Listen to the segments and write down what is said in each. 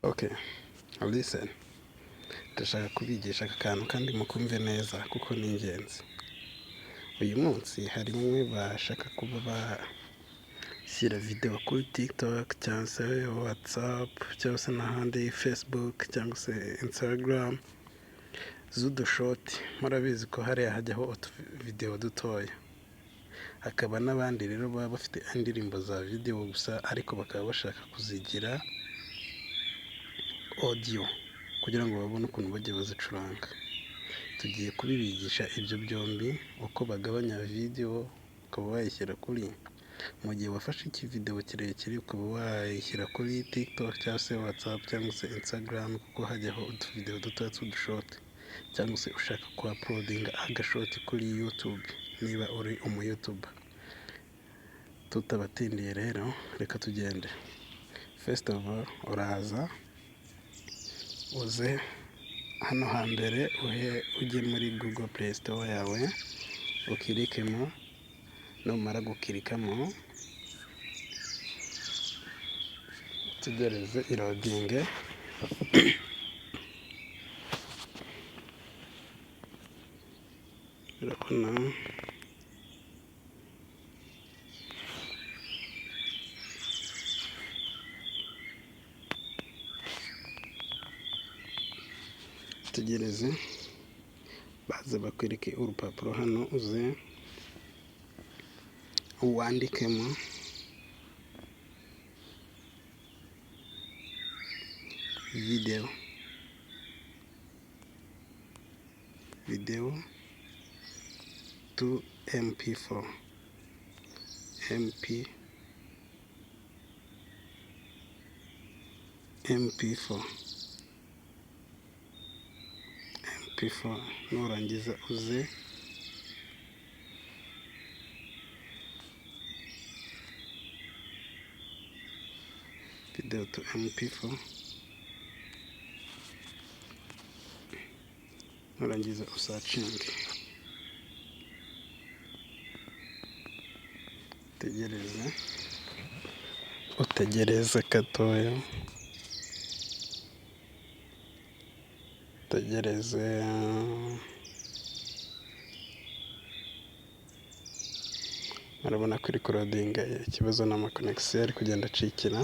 Okay, listen. Ndashaka kubigisha aka kantu kandi mukumve neza kuko ni ingenzi. Uyu munsi hari bamwe bashaka kuba bashyira video kuri TikTok cyangwa se WhatsApp cyangwa se n'ahandi Facebook cyangwa se Instagram z'udushoti. Murabizi ko hariya hajyaho utuvidewo dutoya. Hakaba n'abandi rero baba bafite indirimbo za video gusa ariko bakaba bashaka kuzigira audio kugira ngo babone ukuntu bajya bazicuranga. Tugiye kubibigisha ibyo byombi, uko bagabanya video ukaba wayishyira kuri, mu gihe wafashe ikivideo kirekire ukaba wayishyira kuri TikTok cyangwa se WhatsApp cyangwa se Instagram kuko hajyaho utuvideo dutoya tw'udushoti, cyangwa se ushaka ku uploadinga agashoti kuri YouTube niba uri umu YouTuber. Tutabatindiye rero reka tugende. First of all, uraza uze hano hambere uhe ujye muri Google Play Store yawe ukirikemo, numara gukirikamo utegereze irodinge. Urabona utegereze baze bakwereke urupapuro hano, uze wandikemo video, video to mp4, mp mp4 mp4. Nurangiza uze video to mp4, nurangiza usacinge, utegereze utegereze gatoya, utegereze. Murabona ko iri kurodinga, ikibazo ni amakonegisiyo ari kugenda acikira.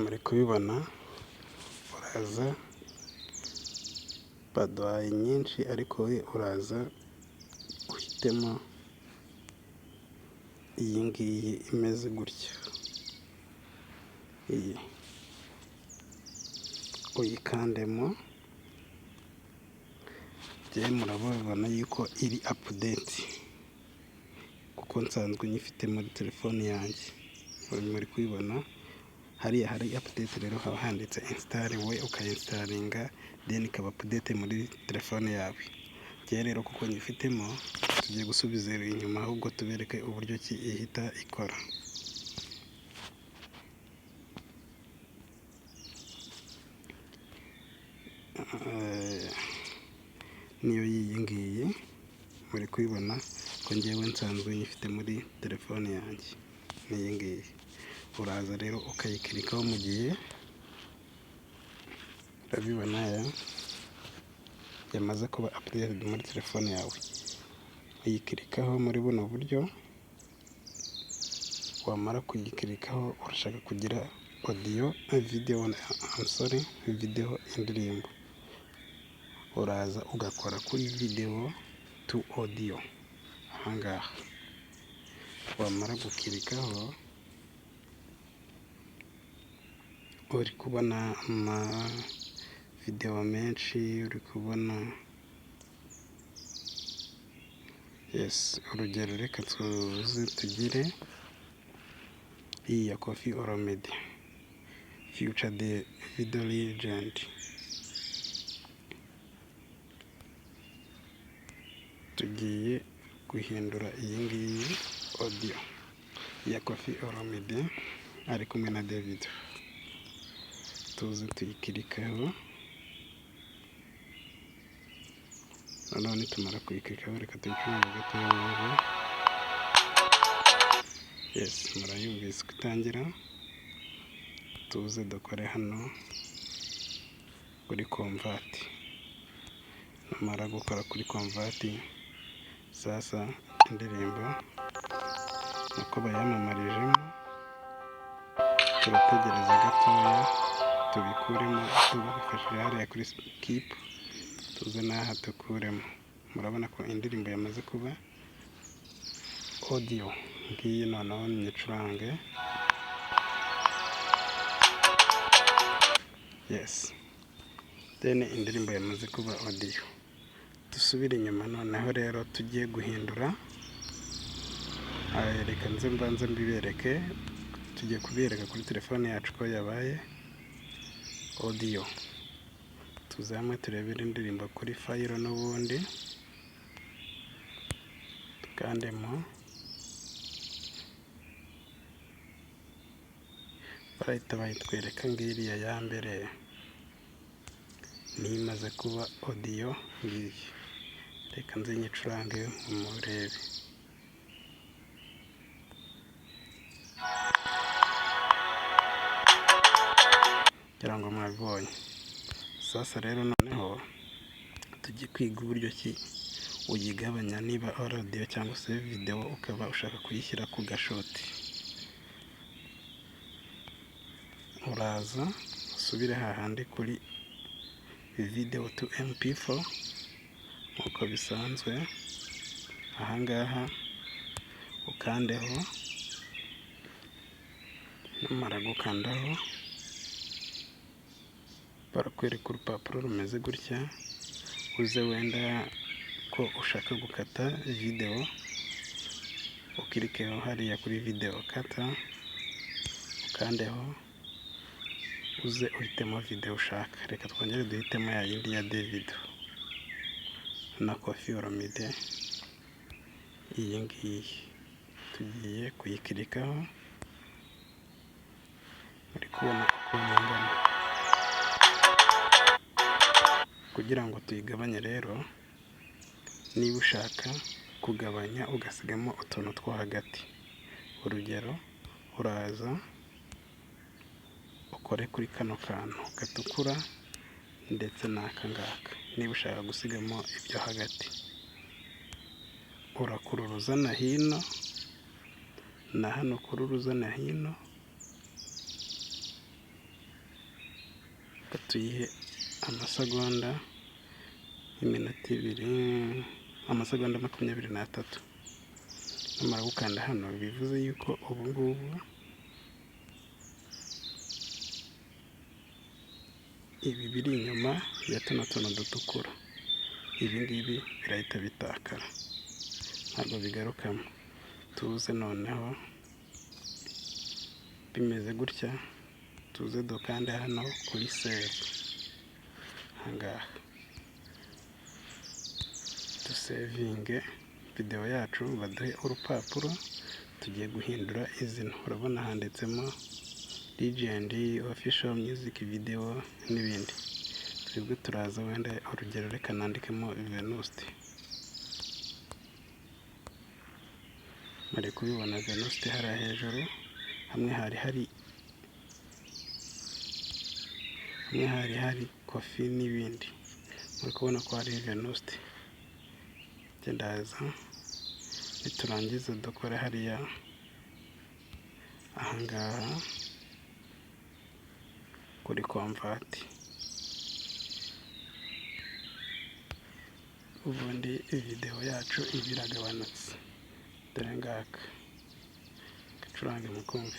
Muri kubibona, uraza baduhaye nyinshi ariko we uraza uhitemo iyi ngiyi imeze gutya, iyi uyikandemo. Njyewe murabibona yuko iri update kuko nsanzwe nyifite muri telefone yanjye, muri kubibona hariya hari update. Rero haba handitse install, we ukayinstallinga then ikaba update muri telefone yawe. Njyewe rero kuko nyifitemo, tugiye gusubiza inyuma ahubwo tubereke uburyo ki ihita ikora. Niyo y'iyi ngiyi muri kubibona ko njyewe nsanzwe nyifite muri telefone yanjye, ni iyi ngiyi. Uraza rero ukayikirikaho mu gihe urabibona yamaze kuba updated muri telefone yawe. Uyikirikaho muri buno buryo, wamara kuyikirikaho urashaka kugira audio, video, I'm sorry, video indirimbo, uraza ugakora kuri video to audio ahangaha. Wamara gukirikaho uri kubona ama video menshi, uri kubona yes. Urugero reka tuze tugire iyi ya Koffi Olomide Future the Video Legend. Tugiye guhindura iyi ngiyi audio ya Koffi Olomide ari kumwe na Davido, tuze tuyikirikeho. Noneho nitumara kuyikirikaho reka tuyicurange gatoya wumve. Yes, murayumvise uko itangira. Tuze dukore hano kuri convert. Numara gukora kuri convert, sasa indirimbo uko bayamamarijemo, turategereza gatoya tubikuremo tubifashije hariya kuri skip, tuze n'aha tukuremo. Murabona ko indirimbo yamaze kuba audio. Ngiyi, noneho nyicurange. Yes, then indirimbo yamaze kuba audio. Dusubire inyuma noneho rero tugiye guhindura. Reka nze mbanze mbibereke. Tugiye kubereka kuri telefone yacu ko yabaye audio. Tuze hamwe turebere indirimbo kuri file n'ubundi, tukandemo, barahita bayitwereka. Ngiriya ya mbere niyo imaze kuba audio, ngiyi. Reka nze nyicurange murebe. Ngira ngo mwabibonye. Sasa rero noneho tujye kwiga uburyo ki uyigabanya niba ari audio cyangwa se video ukaba ushaka kuyishyira ku gashort. Uraza usubire hahandi kuri video to MP4 nk'uko bisanzwe, ahangaha ukandeho. Numara gukandaho, barakwereka urupapuro rumeze gutya. Uze wenda ko ushaka gukata video, ukirikeho hariya kuri video kata, ukandeho, uze uhitemo video ushaka. Reka twongere duhitemo ya yindi ya Davido na Koffi Olomide, iyi ngiyi tugiye kuyikirikaho. Muri kubona ukuntu ingana. Kugira ngo tuyigabanye rero, niba ushaka kugabanya ugasigamo utuntu two hagati, urugero uraza ukore kuri kano kantu gatukura ndetse n'aka ngaka. Niba ushaka gusigamo ibyo hagati, urakurura uzana hino, na hano ukurura uzana hino. Tuyihe amasegonda, iminota 2, amasegonda 23. Numara gukanda hano, bivuze yuko ubu ngubu ibi biri inyuma ya tuno tuntu dutukura, ibi ngibi birahita bitakara, ntabwo bigarukamo. Tuze noneho bimeze gutya, tuze dukande hano kuri save, ahangaha dusevinge video yacu, baduhe urupapuro. Tugiye guhindura izina. Urabona handitsemo Legend Official Music Video n'ibindi. Twebwe turaza wenda urugero reka nandikemo Venuste. Muri kubibona Venuste hariya hejuru, hamwe hari Koffi n'ibindi. Muri kubona ko hari Venuste. Ndaza niturangiza dukore hariya ahangaha kuri convert, ubundi video yacu iba iragabanutse. Dore ngaka, gacurange mukumve.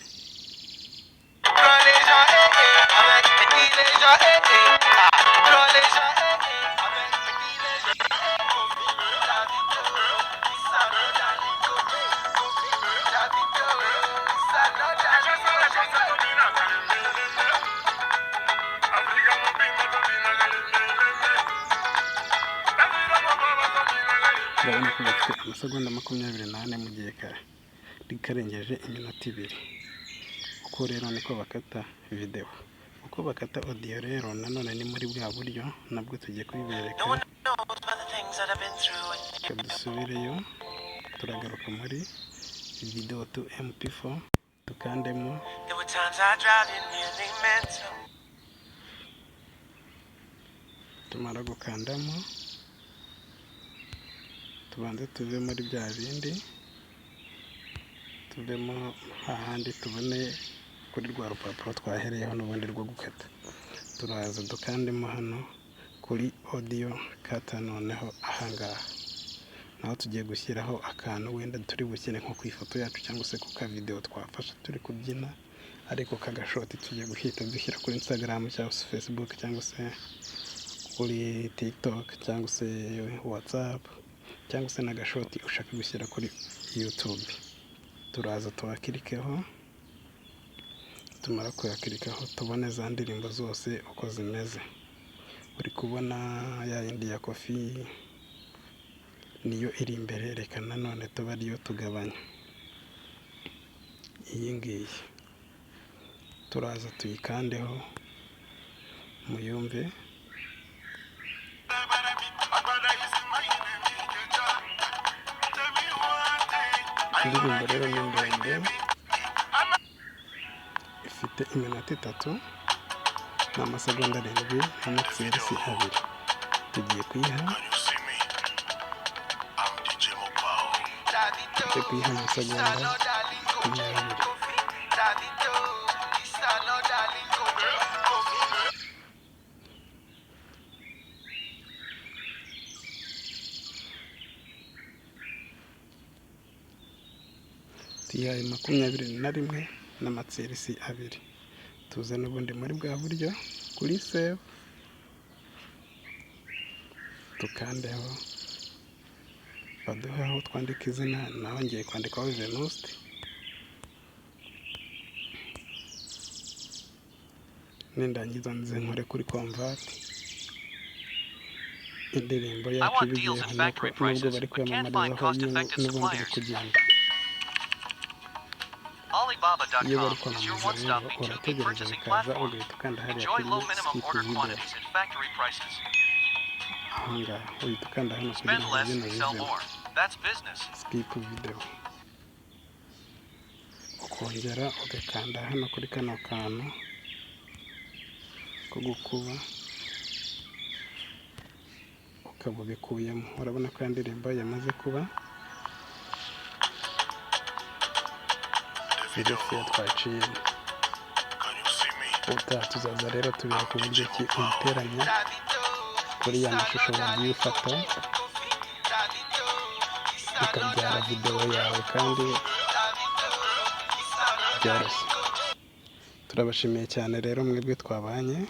Urabona ko gafite amasegonda 24 mu gihe karengeje iminota 2. Uko rero niko bakata video. Uko bakata audio rero nanone ni muri bwa buryo, nabwo tugiye kubibereka. Reka dusubireyo, turagaruka muri video to MP4, dukandemo. There were times I drive you nearly mental. Tumara gukandamo, tubanze tuve muri bya bindi, tuvemo hahandi, tubone kuri rwa rupapuro twahereyeho n'ubundi rwo gukata. Turaza dukandemo hano kuri audio cutter. Noneho ahangaha naho tugiye gushyiraho akantu wenda turi bushyire nko ku ifoto yacu cyangwa se ku kavidewo twafashe turi kubyina, ariko kagashort tugiye guhita dushyira kuri Instagram cyangwa se Facebook cyangwa se kuri TikTok cyangwa se WhatsApp, cyangwa se n'agashort ushaka gushyira kuri YouTube. Turaza tuhakirikeho. Tumara kuyakirikaho, tubone za ndirimbo zose uko zimeze. Uri kubona ya yindi ya Kofi niyo iri imbere. Reka nanone tuba ariyo tugabanya, iyi ngiyi. Turaza tuyikandeho muyumve. Indirimbo rero ni ndende, ifite iminota 3 n'amasegonda 7 n'amatserisi 2. Tugiye kuyiha Can you see me? I'm DJ Mopao. tugiye kuyiha amasegonda 20. Tuyihaye 21 n'amatserisi 2. Tuze n'ubundi muri bwa buryo kuri save, tukandeho, baduhe aho twandika izina. Naho ngiye kwandikaho Venuste. Nindangiza nze nkore kuri convert. Indirimbo yacu ibigiyeho nuko nubwo bari kwiyamamarizaho, n'ubundi iri kugenda. Iyo bari Alibaba.com is kwamamaza your rero, one-stop B2B urategereza purchasing bikaza, platform. ugahita ukanda hariya Enjoy kuri low minimum skip order video. quantities at factory prices. Ahangaha uhita ukanda hano kugira Spend ngo less, bino sell bivemo. more. That's business. Skip video, ukongera ugakanda hano kuri kano kantu ko gukuba, ukaba ubikuyemo. Urabona ko ya ndirimbo yamaze kuba Davido, ngufiya twaciyemo. can you see me? Ubutaha tuzaza rero tubereka uburyo ki uyiteranya kuri ya mashusho wagiye ufata, ikabyara videwo yawe kandi byoroshye. Turabashimiye cyane rero mwebwe twabanye,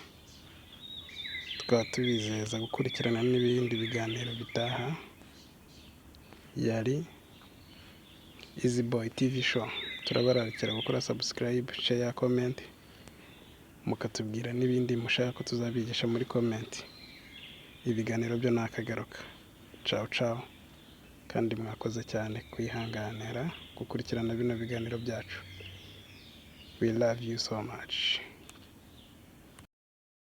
tukaba tubizeza gukurikirana n'ibindi biganiro bitaha. Yari Easy Boy TV Show. Turabararikira gukora subscribe, share, comment, mukatubwira n'ibindi mushaka ko tuzabigisha muri comment. Ibiganiro byo ni akagaruka. Ciao ciao, kandi mwakoze cyane kwihanganira gukurikirana bino biganiro byacu. We love you so much.